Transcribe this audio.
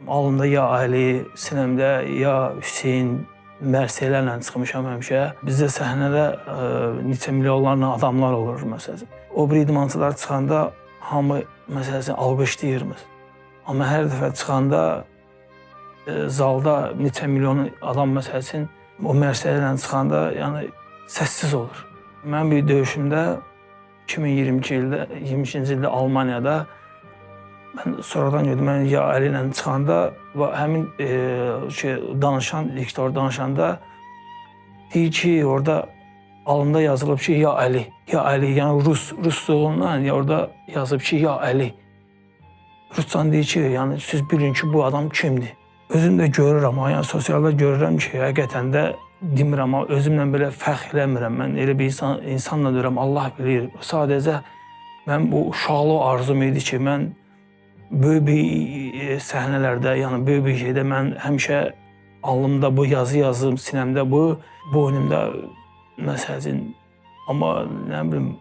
Alnımda ya Əli, sinəmdə ya Hüseyn mərsiyələrlə çıxmışam həmişə. Bizdə səhnədə neçə milyonlarla adamlar olur məsələn. O biri idmançılar çıxanda hamı məsələn alqışlayırmış. Amma hər dəfə çıxanda zalda neçə milyon adam məsələn o mərsiyələrlə çıxanda yəni səssiz olur. Mən bir döyüşümdə 2022 ildə, 22-ci ildə Almaniyada mən sonradan gördüm, mən ya Əli ilə çıxanda və həmin şey danışan, diktor danışanda deyir ki, orada alnında yazılıb ki, ya Əli, ya Əli, yəni rusluğundan ya orada yazıb ki, ya Əli. Ruscan deyir ki, yəni siz bilin ki, bu adam kimdir. Özüm də görürəm, ha, yəni sosialda görürəm ki, həqiqətən də demirəm, ha, özümlə belə fəxr eləmirəm. Mən elə bir insanla deyirəm, Allah bilir. Sadəcə mən bu uşaqlıq arzum idi ki, mən böyük bir səhnələrdə, yəni böyük bir şeydə mən həmişə alnımda bu yazı yazım, sinəmdə bu, boynumda məsələn, amma nə bilim